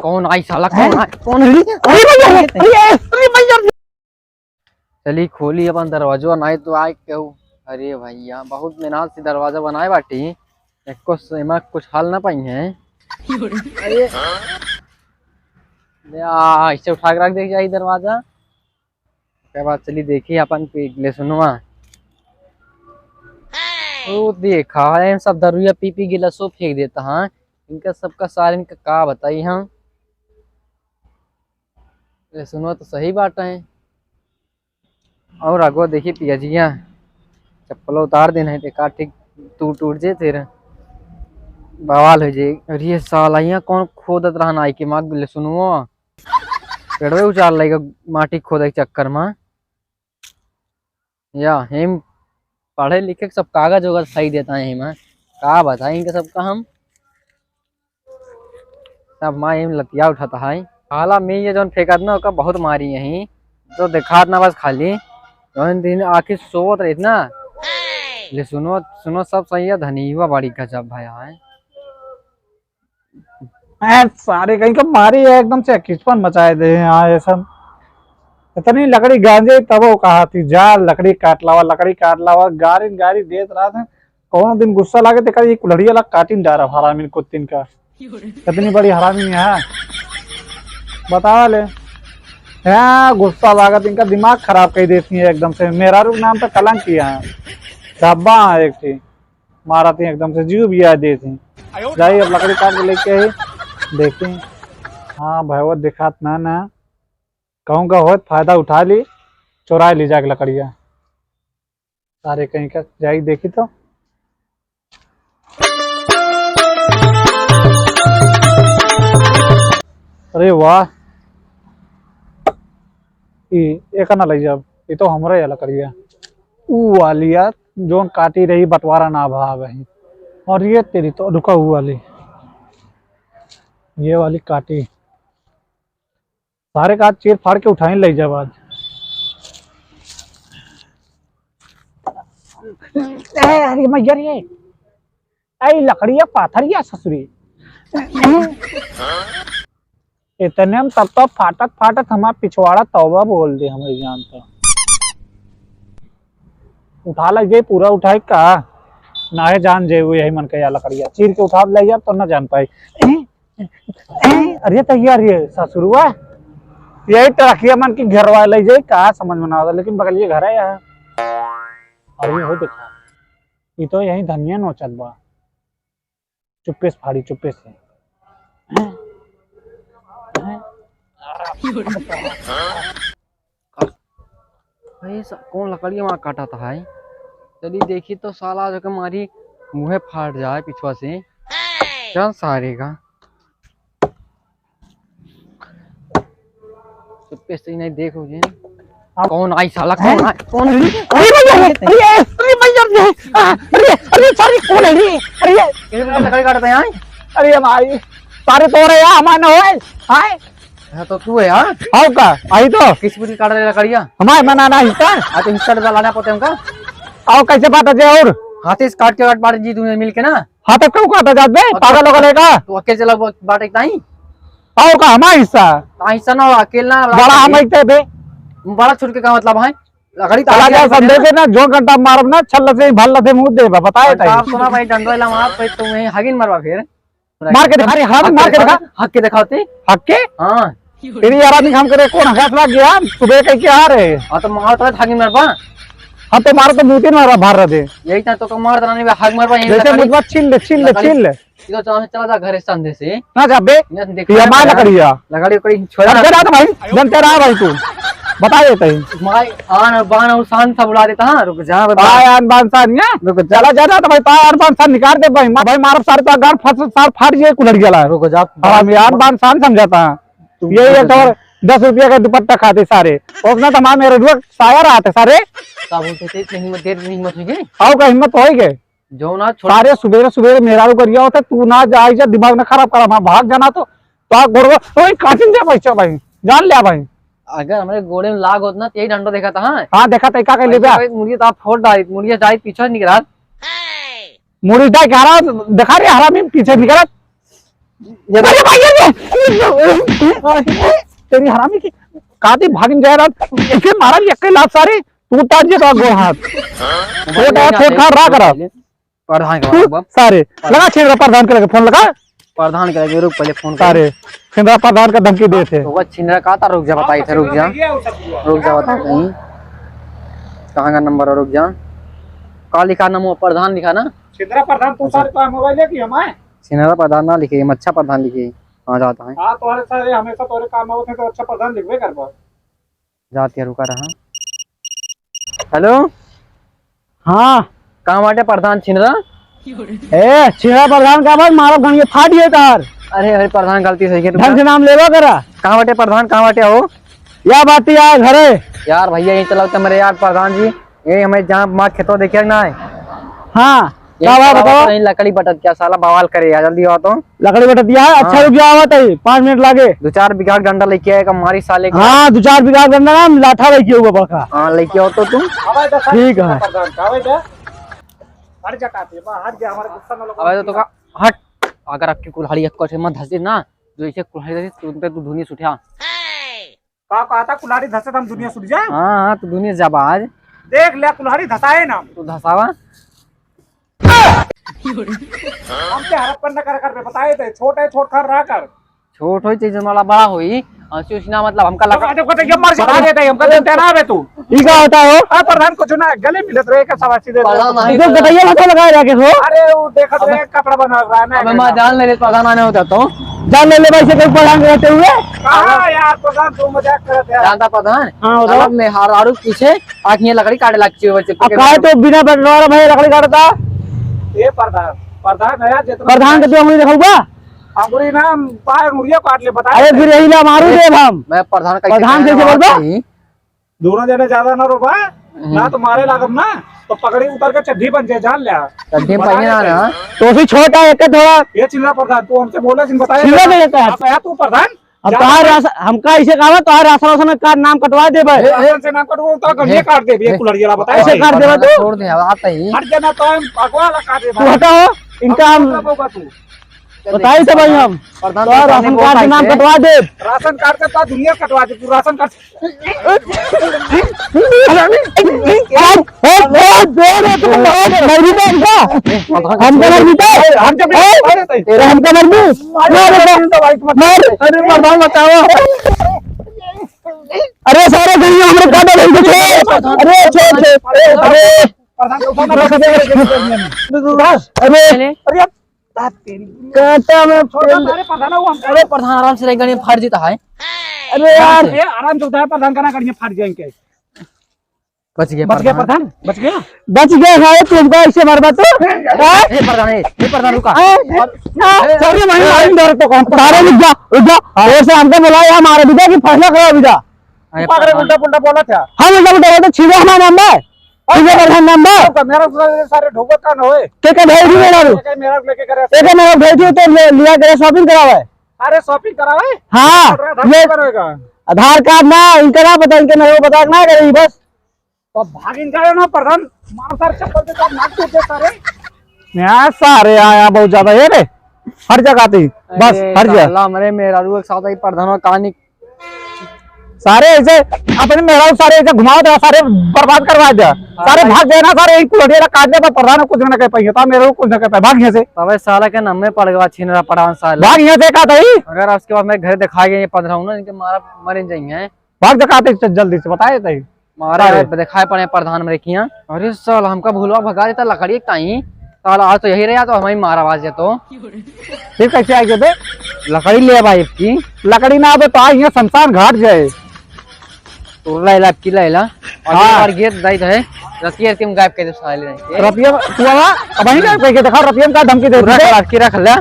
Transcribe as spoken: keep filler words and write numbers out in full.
कौन आई साला, कौन हैं? आई, कौन आई? अरे भैया, अरे, अरे भैया। चली खोली अपन दरवाजा, नाहीं तो आए केहू। अरे भैया, बहुत मेहनत से दरवाजा बनाए बाटी, एको से एमा कुछ हाल ना पाई है। अरे, या, ऐसे उठा के रख दे जाई दरवाजा। ओकरे बाद चली देखी अपन पी-, लेसुनवा। ओ देखा है, सब दरुइया पी पी गिलासो फेंक देता है। इनका सबका सारे इनका का बताई हम। लेसुनवा तो सही बात है। और अगवा देखी पियजिया, चप्पल उतार देना है, देखा ठीक टूट टूट जे तेरा बवाल हो जाए। अरे साला, यहाँ कौन खोदत रहन आई के माँ लेसुनवा? पेड़वे उचार लेगा माटी खोदे के चक्कर में। या हिम पढ़े लिखे के सब कागज वगैरह सही देता है हिम, का बताई इनका सबका हम। सब माँ हिम लतिया उठाता है। खाला में ये जौन फेंकत ना ओका बहुत मारी यही, तो देखात ना बस खाली। जौन दिन आखिर सोवत रहित ना, लेसुनवा, सुनो सब सही है, धनिया बड़ी गजब भया है। ए, सारे कहीं का मारी है, एकदम से किचपन मचाए दे हैं यहाँ ये सब। इतनी लकड़ी गांजे तब वो कहा थी, "जा लकड़ी काट लावा, लकड़ी काट लावा।" गारी गारी देत रहत हैं। कौनो दिन गुस्सा लागे तो कहीं कुल्हड़िया ला काटिन डारा हरामीन कुत्तिन का। कितनी बड़ी हरामी है, बतावा ले। हाँ, गुस्सा लागत, इनका दिमाग खराब कर देती है एकदम से। मेहरारू के नाम पे कलंक किया है। धब्बा है एक ठी। मारत ही एकदम से, जीव भी आ देत ही। जाई अब लकड़ी काट के लेके आई, देखी। हाँ भैया, दिखात ना ना, कहूँ का होत फायदा उठा ली, चोरा ली जाके लकड़िया। सारे कहीं का जाई देखी तो। अरे वाह, ई एक ना लई जाब, ई तो हमरा या लकड़िया। ऊ वाली यार, जोन काटी रही, बंटवारा ना भा वही। और ये तेरी तो, रुका, ऊ वाली, ये वाली काटी। सारे का आज चीर फाड़ के उठाई ले जाब आज। ए, अरे मैया रे, आई लकड़िया पाथरिया ससुरी। इतने में तब तो फाटत फाटत हमार पिछवाड़ा तौबा बोल दे हमरे जान तो। उठा ले जे पूरा उठाई का, नाहे जान जे यही मन के या लकड़िया चीर के उठा ले जाब तो ना जान पाई। अरे तो यार ये ससुरुआ, यही तरह किया मन की घेरवा ले जाई का समझ में ना आता, लेकिन बगलिए घर है यार। अरे हो देखा, ये तो यही धनिया नोचत बा। चुप्पे से फाड़ी, चुप्पे से। हैं? हैं? अरे सा-, कौन लकड़िया वहाँ काटा था है? चली देखी तो साला जो के मारी मुँहे फाट जाए पिछुआ से। चल सारे का। चुप्पे से ही नहीं देखो जी। हाँ। कौन आई साला, कौन हैं? आई? कौन आई? अरे भैया, अरे, अरे, अरे भैया, अरे, आ, अरे, अरे, सारे कौन है रे? अरे, ये भी लकड़ी काटते हैं, हैं? अरे भाई, सारे तो रहे यार, हमारे ना होए, हैं? हाँ, तो तू है, हाँ? आओ का, आई तो। किस पूरी काट रहे लकड़ियाँ? हमारे मना ना हिस्सा। हाँ, तो हिस्सा तो लाना पड़ते हैं उनका। आओ, कैसे बात है और? हाथे से काट के काट पाड़े जी, तुम्हें मिल के ना। हाँ, तो क्यों कहता जात बे? अच्छा। पागल हो गए का? तू अकेले चला बाटे ताई? आओ का हमारा हिस्सा? ता हिस्सा ना हो, अकेला ना बड़ा हम बाटे। ऐसे बे। बड़ा छोट के का मतलब है? लकड़ी चला तार जा, के संदेश है ना, जो घंटा मारब ना, छल्ला से भल्ला से मुंह देबा, बताए ताई। आप सुना भाई, डंडो इला मार, भाई तुम यहीं हगिन मरवा फिर। मार के दिखा रे, हरामी, मार के दिखा। हक के दिखाओ ती। हक के? हाँ। तेरी यार आदमी काम करे, कौन हंस लग गया? सुबह कह के आ रहे। हाँ, तो मारो तो हगिन मरबा। हाँ, तो मारो तो मुंह तीन मारा, भार रह दे। यही तो, तो मार देना नहीं, हग मरबा, यही जैसे लकड़ी। मुझ बात छीन ले, छीन ले, लकड़ी। छीन ले। ये तो चला, चला जा घरे संदे से। ना जा बे। ये देख ये मार लकड़िया। लकड़ी, लकड़ी छोड़ा। डरते रहा तो भाई, डरते रहा भाई तू। बता देता ही। भाई, आन, बान और शान सब उड़ा देता, हाँ, रुक जा, भाई। आय, आन, बान, शान, या? रुक जा। चला जा, जा तो भाई, तार, आन, बान, शान निकाल दे भाई। मा-, भाई, मारब सारे तो गाड़ फस-, सार फाट जाए कुल्हड़िया ला। रुक जा। हाँ, हम यार, बान, शान समझाता। तू ये, ये रुक जा। तो दस रुपया का दुपट्टा खाते सारे। उसने तो हमारे मेरे रुआ साया रहा था सारे। का बोलते थे, इतनी हिम्मत, देर हिम्मत हुई गई? आओ का हिम्मत हो ही गए। जो ना छोड़। सारे सुबेरे सुबेरे मेहरारू करिया होता, तू ना जाए जा, दिमाग ना खराब करा, वहाँ भाग जाना तो, तो गोड़वा, ओए काटिन दे भाई, चल भाई, जान लिया भाई। अगर हमारे गोड़े में लाग होत ना, तो यही डंडो देखा था, हाँ? हाँ, देखा था, का कर ले बे? भाई, मुड़िया तो आप फोड़ डाली, मुड़िया जाए पीछे निकला। मुड़ी जाए कह रहा, दिखा रहे हरामी पीछे निकला। ये अरे भाई, ये, ये, तेरी हरामी की काती भागिन जाए रात, इसे मारा भी एक लात सारे, तू तार जे तो गोड़ हाथ। छोटा है, छोट खा रहा करा। प्रधान के तू बाबू। सारे, लगा छिंदरा प्रधान के लगे फोन लगा। प्रधान के लगे, रुक पहले फोन कर। सारे, छिंदरा प्रधान का धमकी दे थे। तो वह छिंदरा का था, रुक जा, बताई थे, रुक जा। रुक जा, बताई थे। कहाँ का नंबर है, रुक जा। का लिखा नंबर, प्रधान लिखा ना? छिंदरा प्रधान, तू अच्छा। सारे का मोबाइल है कि हमारे? छिंदरा प्रधान ना लिखे, हम अच्छा प्रधान लिखे। हाँ, जाता है। हाँ, तोहरे सारे हमेशा तोहरे काम आवत है तो अच्छा प्रधान लिखबे करबा। जात या रुका रहा। हेलो। हाँ। कहाँ बाटे प्रधान छिनरा? ए, छिनरा प्रधान का बात, मारब गंगे फाट गए तार। अरे, अरे, प्रधान गलती से ही ढंग से नाम लेवा करा। कहाँ बाटे प्रधान, कहाँ बाटे हो? या बात ही आए घरे। यार भैया, यहीं चलाओ तो मेरे यार प्रधान जी, यही हमें जहाँ माँ खेतों देखे ना है। हाँ। ये का बात साला बताओ? बताओ, ये लकड़ी बटत क्या साला बवाल करे यार, जल्दी आओ तो। लकड़ी बटत दिया है, अच्छा हाँ। रुक जाओ, आवत है, पाँच मिनट लागे। दो चार बीघा डंडा लेके आएगा, मारी साले का। हाँ, दो चार बीघा डंडा ना, लाठा लेके आऊंगा बड़का। हाँ, लेके आओ तो तुम। ठीक है। हट जा, काटे, बा, हट जा, हमारे गुस्सा में लोग अबे तो का, हट। अगर आपकी कुल्हाड़ी एक कोठे में धंसे ना, जो इसे कुल्हाड़ी धंसे, तुरंत तू धुनी से उठा। का कहता कुल्हाड़ी धसे त हम दुनिया सुट जाए? हाँ, हाँ, तू दुनिया जाबा आज। देख ले कुल्हाड़ी धसाए ना। तू धसावा। हमके हरप्पन न कर कर बताए थे, छोट है, छोट खर रहा कर। छोट होई, चीज वाला बड़ा होई। और सोचना मतलब हमका लगा। अरे, को तो ये मर बता देते हैं, हमका देते ना बे तू। ई का होता हो? हाँ, प्रधान कुछ ना, गले मिलत रहे का सवासी दे। प्रधान नहीं इधर तो बताइए, मत लगा रहा के हो। अरे, वो देखत रहे, कपड़ा बना रहा है ना, अबे, मैं जान ले ले, प्रधान आने होता तो। जान ले ले भाई, से कोई प्रधान रहते हुए। कहाँ यार, प्रधान, तू मजाक करत है। जानता प्रधान? हाँ, बताओ। साला मेहरारू पीछे आँख में लकड़ी काटे लाग चुके बच्चे अब के काहे तो बिना बंटवारा भाई लकड़ी काटता? ये प्रधान, प्रधान है यार, जितना प्रधान के तू अंगुरी देखौबा? अंगुरी ना, हम पाए अंगुरिया काट ले, बता अरे दे। फिर यही ला मारू देब हम। मैं प्रधान कैसे प्रधान कहने कैसे वाला बोलबा? नहीं। दोनों जने ज्यादा ना रोबा, हम्म। ना तो मारे लागब ना, तो पगड़ी उतर के चड्ढी बन जाए, जान ले। चड्ढी बता पहने ना देते। ना। तो भी छोटा है, एक थोड़ा ये चिल्ला प्रधान, तू हमसे बोला जिन बताया छिल्ला ना। दे देता है। अब आया तू प्रधान, अब जा तोहार प्रधान। रास-, हमका ऐसे कहा, तोहार राशन, राशन का नाम कटवा दे भाई। ए, ए, राशन से नाम कटवा, तो गलिए ए, काट दे, ए, कुलरिया ला बताया ऐसे भाई। काट देबा तू। छोड़ दे, अब आता ही। हट जाना तो हम अगवा ला काट दे तू भाई। हटा हो, इनका हम अब होगा तू। बताई तो भाई हम। प्रधान तोहार राशन कार्ड के नाम कटवा दे। राशन कार्ड का तो दुनिया कटवा दे, तू राशन कार्ड हमका मर मिटा। हमका मर मिटा। मार। अरे प्रधान बचाओ। अरे सारे गलियों हमरे काटा नहीं कुछ। अरे छोड़, छोड़। अरे प्रधान, अरे अरे कांटा में छोड़ दो, सारे प्रधान, वो हम अरे प्रधान आराम से रह, गड़िया फाट जीता है। अरे यार। ये आराम से उतार, प्रधान का ना गड़िया फाट जाएंगे। बच गए बच गया प्रधान। प्रधान, बच गया। बच गया है, तुमको ऐसे मारबा तो। हाँ? ए प्रधान, ए, ए प्रधान, रुका। ए, ए, ए, सॉरी भाई, ए, मालूम डर तो कौन? सारे रुक जा, रुक जा। हाँ। और से हमको बुलाया, हमारे विदा की फैसला करा विदा। अरे पागल प्रधान। उल्टा पुल्टा बोला था। हम उल्टा पुल्टा बोलते, छीने हमारा नाम है। ठीक है, प्रधान नाम बा। तो मेरा सारे ढोबा का ना होए। के के भेज दी मेरा रू। के मेरा लेके करे। के के मेरा भेज दी तो ले, लिया करे shopping करावे। अरे shopping करावे? हाँ, आधार कार्ड ये करेगा। आधार कार्ड ना, इनका ना पता, इनके ना वो पता ना करे बस। तो भाग इनका ना प्रधान, मार सर चप्पल से तो नाक टूट जाए सारे। यहाँ सारे आया बहुत ज्यादा, ये रे, हर जगह थी, बस, अरे हर जगह। साला, हमरे मेहरारू एक साथ ही प्रधान और कहानी सारे ऐसे अपने मेहरारू सारे ऐसे घुमावत रहा, सारे बर्बाद करवा दिया। सारे भाग गए ना, सारे एक कुलटिया काट दे, पर प्रधान कुछ ना कह पाइए, तो मेरे को कुछ ना कह पाए, भाग यहाँ से। तबे साला के नाम में पड़ गया छिनरा प्रधान साला। भाग यहाँ से, कहा था ही। अगर उसके बाद मैं घर दिखा गए ये पंद्रह ना, इनके मारा मर जाएंगे। भाग दिखाते जल्दी से, बताए थे। मारे सारे। यार, दिखाए पड़े प्रधान मेरे किया। अरे साला, हमका भूलवा भगा देता लकड़ी ताई। साला, आज तो यही रहा, तो हमें मारा आवाज है तो। फिर कैसे आएंगे बे? लकड़ी ले भाई की। लकड़ी ना आवे तो आज यहाँ शमशान घाट जाए। तो लैला की लैला। और हाँ। एक बार गेट दाई है, रतिया के हम गायब कर दे साले नहीं। रतिया तू आवा, अब वहीं गायब करके देखा, रतिया में का धमकी दे पूरा दे। लड़की रख ले।